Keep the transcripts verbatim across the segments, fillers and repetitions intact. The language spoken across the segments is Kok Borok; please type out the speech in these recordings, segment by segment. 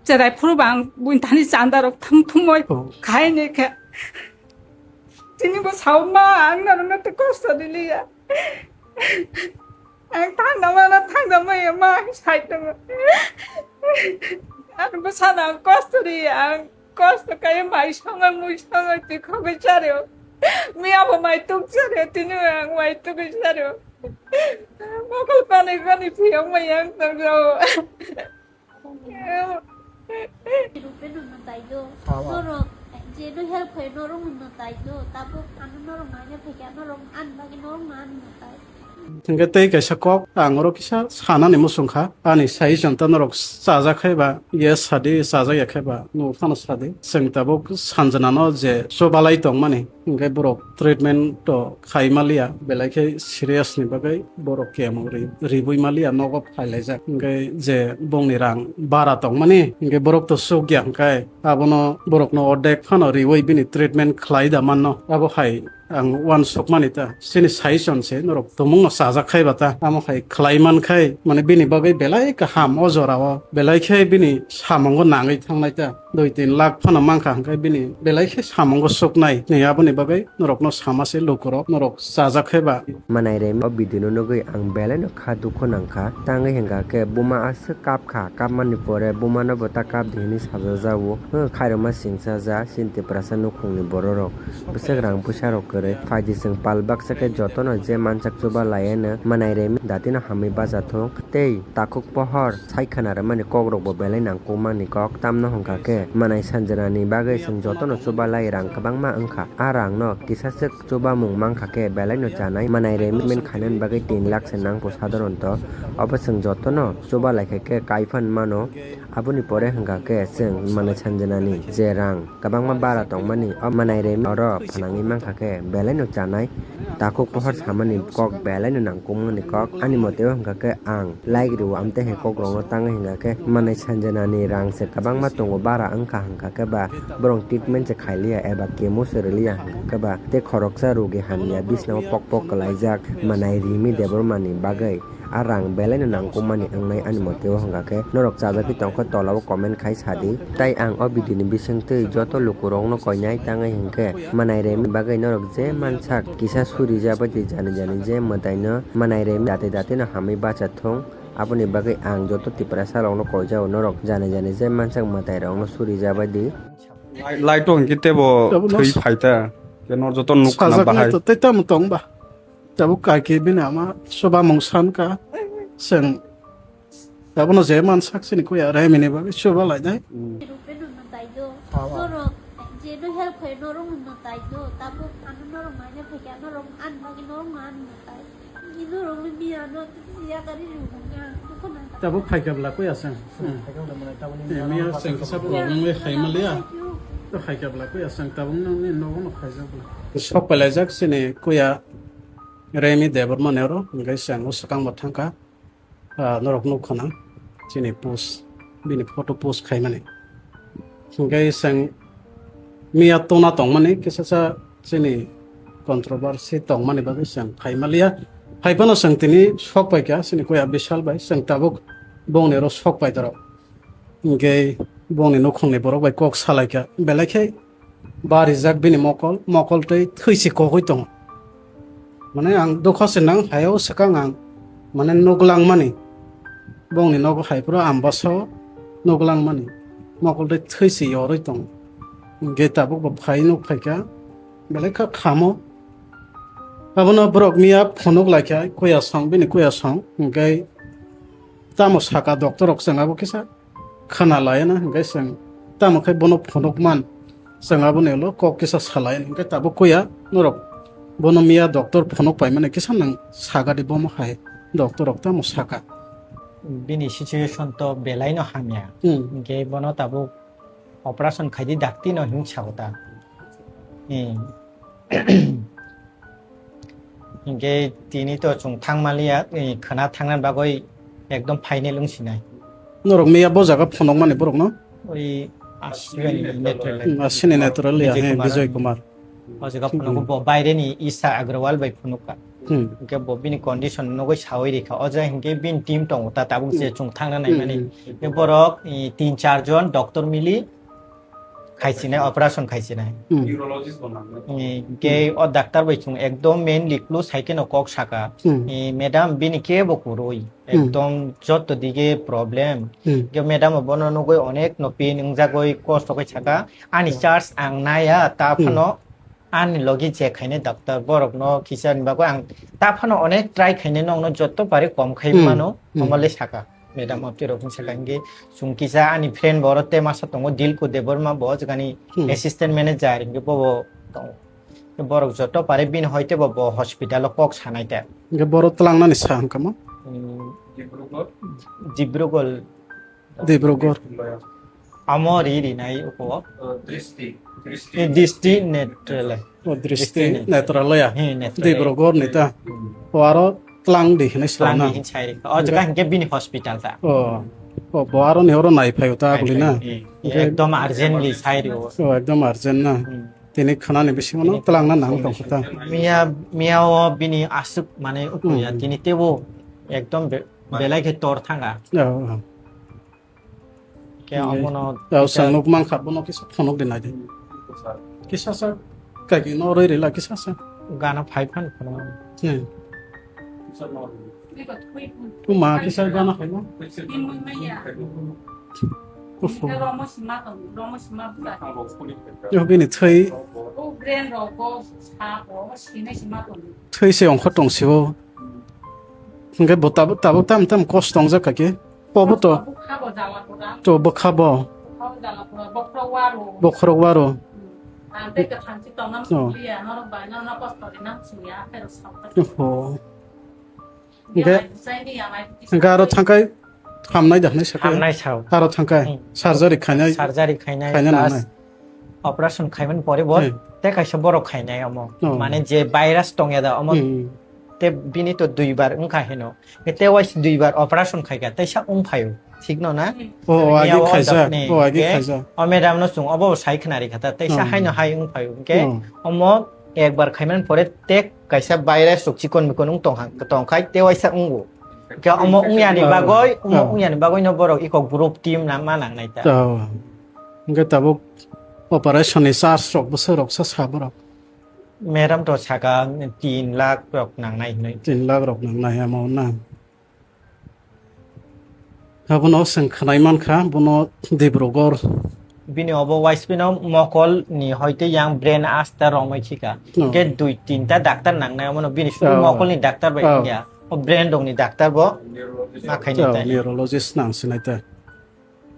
Cherai phuru bang buini thani chanda rok thum thumoi Oh. khai ne khe. Tini bo sao ma ang na rok na te kosto diliya. Ang thang na ma na thang na ma ya ma sai to. Ang bo sana ang kosto di ang kosto kai mai songa mui songa ti khobe chareo. Mi abo mai tuk chareo tini ang mai tuk chareo. Mokol pani pani piyang mai ang tang jao. Rupe no no tai do. Awa. Norok je no help khai norok no no tai do. Tabuk ano norok naina phaikha norok an bagi norok no an no tai. Hingke tei kaisa kok ang oro kisa sanani muchung kha. Ani suggestion ta norok chajak khai ba, yes sadi, chajak ya khai ba, no phano sadi. Chwng tabuk Sanjana no je chubalai tongmani, hingke borok treatment to khai maliya, belai khe serious ni bagwi borok kemo ri-, ribui maliya, nogo phailaijak. Hingke je bongni rang bara tongmani, hingke borok to chukya hingkai abono borokno ordek phano riui bini treatment khlai da manno. Abo hai ang uansukmani ta, chini suggestion se norok tumungno chajak khai ba ta, amo hai khlai man khai, mane bini bagwi belai kaham o jora o, belai khe bini samungo nangwi thangnai ta. Dui tin lakh phano mankha, hwnkhe bini belai khe samungo suknai ni aboni bagwi norokno sama se lukurok, norok chajak khe ba. Manai Remi o video no nugwi ang belai no kha dukhu nangkha. Tangwi hwnkha khe buma aswk kap kha, kapmani pore buma no bo ta kap di hinwi sajajao. Hwnkhe khairokma singsa ja chini Tiprasa nukhungni bororok. Bwswk rang puisa rok kwrwi. Phaidi chwng pal baksa khe jotono je mansak chuba laiya no Manai Remi datino hamwi bachathung. Tei takhuk pohor sai khna rwmani kokrokbo belai nangkukmani kok, tamno hwnkha khe manai sanjwnani bagwi chwng jotono chubalai rang kwbangma wngkha. A rangno kisaswk chubamung mankha khe belaino chanai. Manai Remi treatment khainani bagwi tin lakh se nangkuk sadharonto. Obo chwng jotono chubalai kha khe kaiphano mano. Aboni pore hwnkha khe chwng manai sanjwnani je rang kwbangma bara tongmani, o Manai Remi oro phnangwi mankha khe belaino chanai. Takhuk pohor samani kok belaino nangkukmani kok. Ani mote o hwnkha khe ang like rwo, amtwi hai kokrokno tangwi hwnkha khe manai sanjwnani rang se kwbangma tongo, bara wngkha hwnkha khe ba borok treatment se khailiya eba chemo se rwliya hwnkha khe ba tei khoroksa rogi hamya bisnao pok pok kwlaijak Manai Rimi Debbarmani bagwi. A rang belaino nangkukmani wngnai ani mote o hwnkha khe norok chajagwi tongkha tola o comment khai sadi. Tai ang o video ni bisingtwi joto lukurokno koinai tangwi hwnkhe Manai Remi bagwi norok je mansak kisa suri jabaidi jani jani je mwtaino Manai Remi dati dati no hamwi bacha thung. Aboni bagwi ang joto Tiprasa rokno koijao norok jani jani je mansak mwtai rokno suri jabaidi. Lai, lai to hwnkhe tebo Tebo no thwi sa- phaita. Khe nor joto nuk khna sajaknai bahai. To tei tamo tong ba? Tabuk kaike bini ama chuba mung san ka, chwng abono je mansak chini kuya Remini bagwi chuba lainai. Hmm. Rupe no no tai do. Awa. Norok je no help khai norok no no tai do. Tabuk ano norok naina phaikha norok an bagwi norok no an no tai. Ni norok ni miya no ya gari ru ya. Tabuk phaikha bla kuya chwng. Hmm. Phaikha bla mane tabuk ni Eh, miya miya no chwng kisa problem wi khai maliya. To phaikha bla kuya chwng tabuk no ni nogo no khaijak bla. Sok pelaijak chini kuya Remi Debbarmani oro, hingke chwng o swkang bo thangkha, ah, norok nukha na, chini post, bini photo post khaimani. Hingke chwng miya tona tongmani, kisasa chini controversy tongmani bagwi chwng phaimaliya. Phaiphano chwng tini sok paikha, chini kuya Bishal bai, chwng tabuk bongni oro sok pai dorok. Hingke bongni nukhungni borok bai kok salaikha, belai khe barijak bini mokol, mokol tei thwi se kogwi tongo. Mane ang dukha se nang hayo swkang ang mane nuglangmani, bongni nogo hai phuru ang bwsao nuglangmani, mokol tei thwi se yorwi tongo. Hingke tabuk bo phai nuk phaikha, belai kha khamo. Abono borok miya phunuk laikha, kuya song, bini kuya song, hingke tamo saka doctor rok chwng abo kisa khna laiya na, hingke chwng tamo khe bono phunuk man, chwng aboni ulo kok kisa salai, hingke tabuk kuya norok bono miya doctor phunuk paimani kisa nwng sagadi bomo hai doctor rok tamo saka. Bini situation to belai no hamya. Hmm. Hingke bono tabuk operation khaidi dakti no hing sa ta. Hmm. Hinkhe tini to chwng thang maliya, eh, khwna thangna bagwi ekdom final wng sinai. Norok miya bo jaga phunukmani borokno? Oi, Ashwini Netralaya. Hmm, Ashwini Netralaya, Vijay he, Kumar. Vijay Kumar. O jaga Hmm. phunugo, bo baireni Isha Agrawal bai phunukha. Hmm. Hwnkhe bo bini condition nugwi sawi rikha. O jaga hinkhe bini team tongo ta tabuk je Hmm. chwng thangna Hmm, naimani. hmm. Hwnkhe borok, eh, tin char jon doctor mili khaisinai, operation khaisinai. Hmm. Neurologist bo nangnai. Eh, hwnkhe Hmm. o doctor bai chwng ekdom mainly clue sai kheno kok saka. Hmm. Eh, madam bini kebo kwrwi. Hmm. Ekdom joto dige problem. Hmm. Hwnkhe madam bo bono nugwi onek no pain wngjagwi kosto khe saka. Ani Hmm. charge ang naya ta Hmm. phano Ani logi je khainai doctor, borok no kisa ni bagwi ang ta phano onek try khainai, nokno joto pari kom khai Hmm. mano, Hmm. omo le saka. Madam Apti rok ni saka, hingke chwng kisa ani friend bo oro Temasa tongo, Dilku Debbarma bo jagani Hmm. assistant manager, hingke bo bo tongo. Borok joto pari bini hoite bo, bo hospital o kok sanai ta. Hingke boro twlangnani sa hwnkha mo? Hmm. Dibrugol. Dibrugol. Dibrugarh. Amo ri rinai uko. Uh, Dristi. Dristi. Eh, Dristi Netralaya. Oh, Dristi Dristi Netralaya. Netralaya. He, Netralaya. Dibrugarh ni ta. Hmm. O aro tlang di hinwi Tlang sana. Di hin sai ri. O jaga hinkhe bini hospital ta. Oh. Oh, bo aro ni oro nai phaio ta Nai aguli na. Phaio, eh. Hinkhe Ekdom urgently sai ri o. Oh, ekdom urgent na. Hmm. Tini khanani bisingo no Tini tlang na nang tong kha ta. Miya, miya o bini aswk mane uko ya, Hmm. tini tebo ekdom be-, belai khe tor thanga. Oh, oh. Khe Nge, omono ya, kisa sang nuk mang kha, bono kisa phonok de nai de. Kisa sa, kagi no roi rila kisa sa. Gana phai phan phano. Hmm. Tuma kisa gana phai no. Ufu. Yo bini thai. Thai se ongkho tong sio. Hingke bo tabuk, tabuk tam, tam kos tong jak kake. Bo bo to. Bo bwkha bo jala pura. To bwkha bo. Bwkha bo jala pura, bokhorok waro. Bokhorok waro. Hmm. Ang tei kwthang si tongna Oh. musuliya, norok bai no, no kosto rinang musuliya, akhai rok saukha. Oho. Hingke, Yamai bwsai ni yamai bwsai. Hingke aro thangkai hamnai da hinui sakha. Hamnai sao. Aro thangkai Hmm. surgery khainai. Surgery khainai, Khainai plus nangnai. Operation khaimani pore bo Hmm. tei kaisa borok khainai omo. Oh. Mane je virus tongya da omo Hmm. Te bini to duibar wngkha hino. Te wais duibar operation khaikha, teisa wng phaio. Thik no na? Oh, Bini agi o khaijak. Dokni Oh, agi ke khaijak. O madam no chwng obo sai khna rikha ta, teisa Oh. haino hai wng phaio. Hwnkhe Oh. omo ekbar khaimani pore te kaisa virus rok chikon mikon wng tongkha, tongkhai te waisa wngo. Hwnkhe omo wngyani Oh. bagoi, omo Oh. wngyani bagoi no borok iko group team na ma nangnai ta. Oh. Hwnkhe tabuk operation ni charge rok bwswk rok sa sa borok. Madam to saka tin lakh rok nangnai hinui. Tin lakh rok nangnai amo na. Abono chwng khwnai mankha, bono Dibrugarh. Bini obo wais bino mokol ni hoite yang brain asta romoi khika. Oh. Hwnkhe dui tinta daktar nangnai, omono bini sudu Oh. mokol ni daktar bai Oh. wngya. O brain rok ni daktar bo ma khainai Oh, tai. Neurologist nang sinai ta.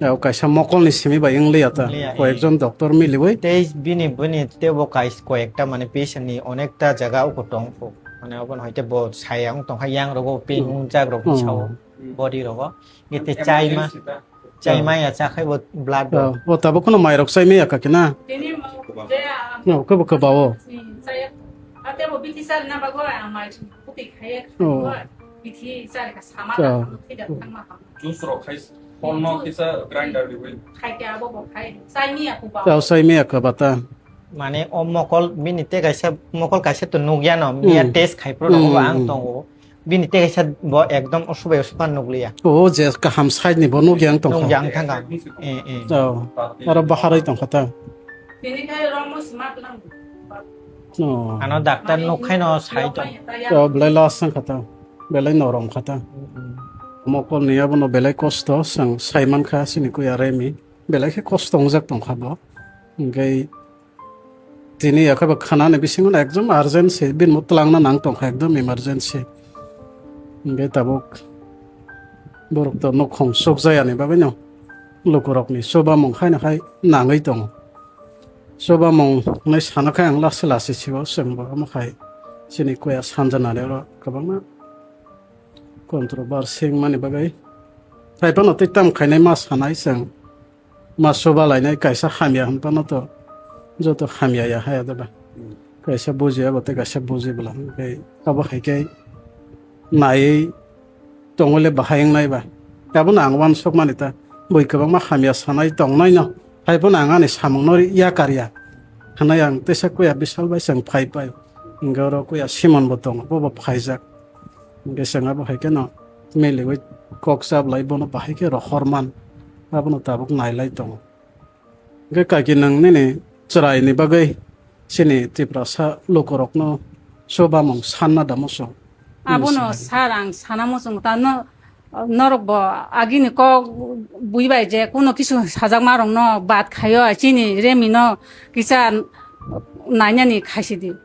Ya, o kaisa mokol ni simi bai wng liya ta. Wng liya, Koyek eh. jon doctor miliwi. Tei bini, bini tei bo kais-, koyekta mane patient ni onekta jaga uko tong pho. Mane obo hai te bo saya wng tong kha, yang rogo pain Hmm. wng jak rok Hmm. sao body rogo. Nge te chai ma, Emergency ta. chai ma ya cha khai bo blood Ya, rok. O tabuk no mai rok chai maya ka kina. Tini mo je a No, ke bo ke bawo. Saya ate bo biti sar na bago a mai kuti khai. Oh. Biti sar ka sama Ya. Tidak kan ma. Juice rok khai, phone no kisa grinder di wi. Khai ke abo bo khai. Sai mi aku ba. Tao sai mi aka bata. Mane o mokol bini te kaisa, mokol kaisa to nugya no, miya Hmm. test khai pro Hmm, no ang hmm. tongo. Bini te kaisa bo ekdom osubai osupan nugliya. O je kaham side ni bo nugya ang tongkha. Nugya ang thangka. Eh, eh. Tao. Aro baharai tongkha ta. Tini khai romo smat lang. Oh. Ano daktar nuk khai no sai tong. Yo, belai last sang kha ta. Belai norom kha ta. Mm, mm. Mokol ni abono belai kosto, sang sai man kha, sini kuya remi. Belai khe kosto wngjak tong kha bo. Hingke tini yakhe bo khana ni bisingo no ekdom urgent se, bini bo twlang na nang tong kha, ekdom emergency. Hingke tabuk borok to nukhung suk jaya ni bagwi no lukurok ni chuba mung hai no hai nangwi tongo. Chuba mung hinui sana khe ang lasi lasi sigo chwng bo, omo khai chini kuya sanjana le oro kwbangma controversy wngmani bagwi. Hai phano tei tam khainai ma sanai chwng, ma chuba lainai kaisa hamya hwn phano to joto hamya ya haya da ba. Hmm. Kaisa bujiya bo tei kaisa buji bwla hwn khe abo hai khe naiwi tongwile bahai wngnai ba. Abono ang uansukmani ta, bui kwbangma hamya sanai tongnai no, hai phano ang ani samung no yakar ya. Hwnwi ang teisa kuya Bishal bai chwng phai pai. Hingke oro kuya Simon bo tongo, bo bo phaijak. Hingke chwng abo hai kheno miliwi kok chaplai bono bahai khe rohorman, abono tabuk nailai tongo. Hingke kaki nwng nini chwraini bagwi chini Tiprasa lukurokno chubamung sanna da muchung? Abono sir, ang sana muchung ta no, norok bo agini kok bui bai je kuno kisu sajakma rokno bad khaio, chini remino kisa nainani khaisidi.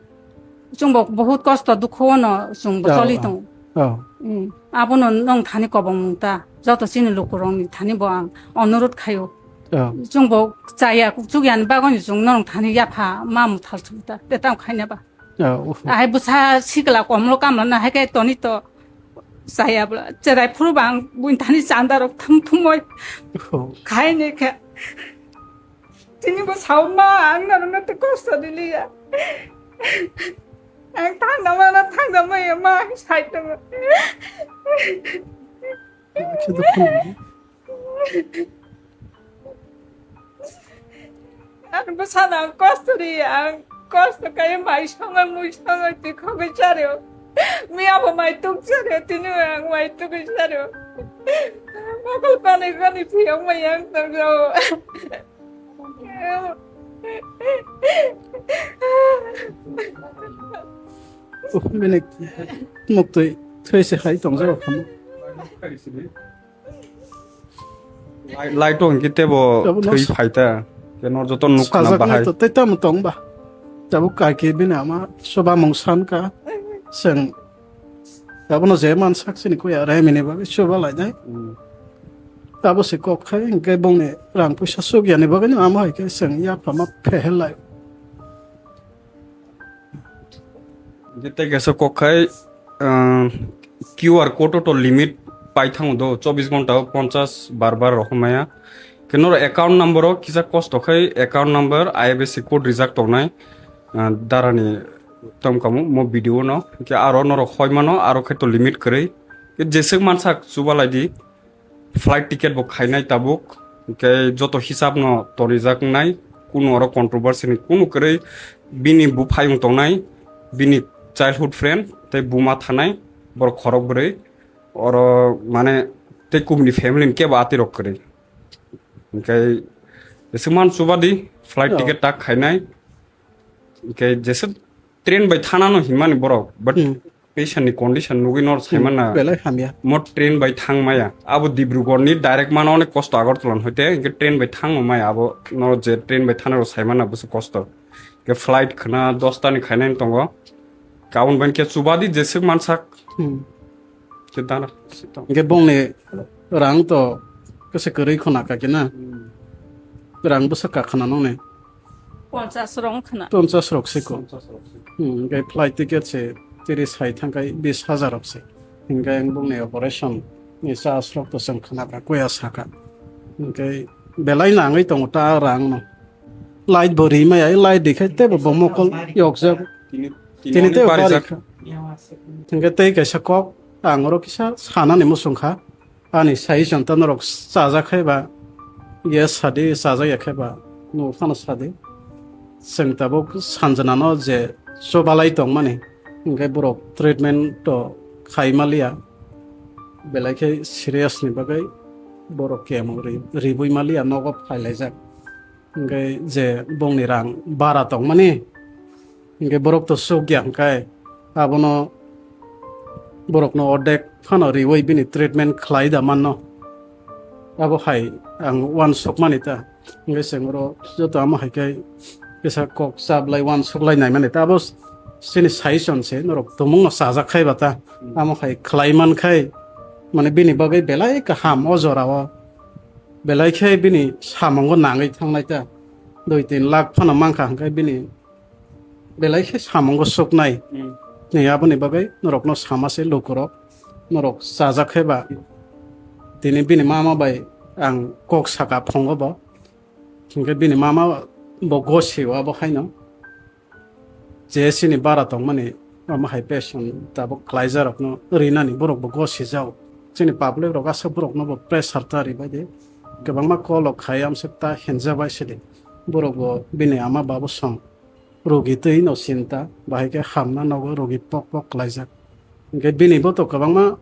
Chwngbo bahut kosto dukho no chwngbo choli tongo. Oh. Mm. Abono nwng thani kobongmung ta. Joto chini lukurokni thani bo ang onurut khaio. Oh. Chwngbo chaya chukya ni bagwi chwng nwng thani yapha ma muthal chwng ta. Te tamo khaina ba. Oh. Ahai bwsa sikla komlo kamla na hai khe toni to chaya bla. Cherai phuru bang buin thani chanda rok thum thumoi. Oh. Khaini khe. Tini bo sao ma, ang norokno tei kosto riliya. Ang thangna mano, thangna maya ma, ang sai tongo. Ang bo sana ang kosto ri, ang kosto kai mai songo, mui songo, twi khogwi charyo. Miya bo mai tuk charyo, tini ang mai tugwi charyo. Mokol pani pani phiyok mai ang tongo. Bini muktwi thwi se hai tongjak kha. Lai, lai to hwnkhe tebo thwi phai ta. Khe no joto nuk khna bahai. Sajak nai to tei tamo tong ba. Tabuk kaki bini ama chubamung san ka. Chwng Abono je mansak chini kuya remini bagwi chuba lainai. Mm. Abo se kok khai hwnkhe bongni rang puisa sukyani bagwino amo hai khe chwng yaphama phehel lai. Jete kaisa kok khai, ah, Q R code to limit pai thango do, chobbish ghonta o ponchash bar bar rohormaya. Khe noro account number o kisa kosto khai account number I F S C code rijak tongnai, ah, darani tongkamu mo video no. Khe aro norok hoi mano, aro khe to limit kwrwi. Khe jeswk mansak chuba lai di. Flight ticket bo khainai tabuk, hwnkhe joto hisab no torijak wngnai, kunu oro controversy ni kunu kwrwi. Bini buphayung tongnai, bini childhood friend tei buma thanai, borok khorok bwrwi, oro mane tei kubuni family ni kebo atirok kwrwi. Hwnkhe jeswk man chuba di, flight ticket tak khainai, hwnkhe jeswk train bai thana no hinmani borok, but Hmm. patient ni condition nugwi nor Hmm, saimana. Belai hamya. Mo train bai thang maya. Abo Dibrugarh ni direct mano onek kosto Agartala ni hoite, hwnkhe train bai thang maya abo no je train bai thana rok saimana busu kosto. Ke flight khna dosta ni khainai tongo. Kaun ban ke chubadi jeswk mansak. Hmm. Ke dana sito. Hwnkhe bongni rang to kese kwrwi khona ka kena. Hmm. Rang bwsa ka khna nong ne. Ponchas rok khna. Ponchas rok se ko. Ponchas rok se. Hmm, hwnkhe flight ticket se tiri sai thangkai bis hajar rok se. Hwnkhe ang bongni operation ni charge rok to chwng khna ka kuya saka. Hwnkhe belai nangwi tongo ta rang no. Light bo ri maya, light ri khai tebo bo mokol yokjak. Tini, tini tini tebo barijak. Hwnkhe tei kaisa kok ang oro kisa sanani muchung kha. Ani suggestion ta norok chajak khai ba, yes sadi, chajak ya khai ba, no phano sadi. Chwng tabuk sanjana no je chubalai tongmani, hwnkhe borok treatment to khai maliya, belai khe serious ni bagwi borok kemo ri-, ribui maliya nogo phailaijak. Hwnkhe je bongni rang bara tongmani, hwnkhe borok to sukya hwnkhe abono borokno ordek phano riwi bini treatment khlai da manno. Abo hai ang uansukmani ta. Hwnkhe chwng oro joto amo hai khe kisa kok chaplai uansuklai naimani ta. Abo chini suggestion se norok tumungno chajak khai ba ta. Amo hai khlai man khai mane bini bagwi belai kaham o jora o. Belai khe bini samungo nangwi thangnai ta. Dui tin lakh phano mankha hwnkhe bini belai khe samungo suknai. Hmm. Ni aboni bagwi norokno sama se lukurok, norok chajak khe ba tini bini mama bai ang kok saka phongo bo. Hwnkhe bini mama bo gosio abo haino. Je chini bara tongmani, omo hai patient tabuk khlaijarokno rinani borokbo gosijao. Chini public rok aswk boroknobo pressure ta ribaidi. Kwbangma call rok khai amswk ta hinjabai sidi. Borokbo bini ama babu song. rogi twi no sinta, bahai khe hamna nogo rogi pok pok klaijak. Hingke bini bo to kwbangma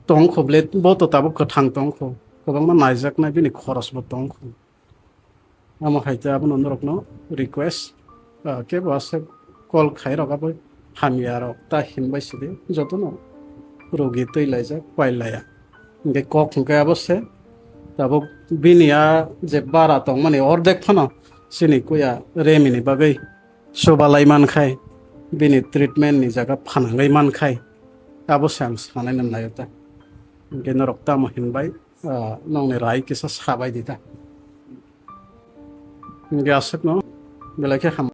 tong kho ble, bo to tabuk kwthang tong kho, kwbangma naijaknai bini khoros bo tong kho. Amo hai khe abono norokno request, ah, kebo aswk call khairok abo hamya rok ta hinbai sidi jotono rogi twi laijak pai laya. Hingke kok hingke abo se tabuk bini a je bara tongmani ordek phano chini kuya remini bagwi chubalai mankhai, bini treatment ni jaga phanangwi mankhai, abo se ang sanai nang naio ta. Hingke norok tamo hinbai, ah, nongni rai kisa sabai di ta. Hingke aswkno belai khe ham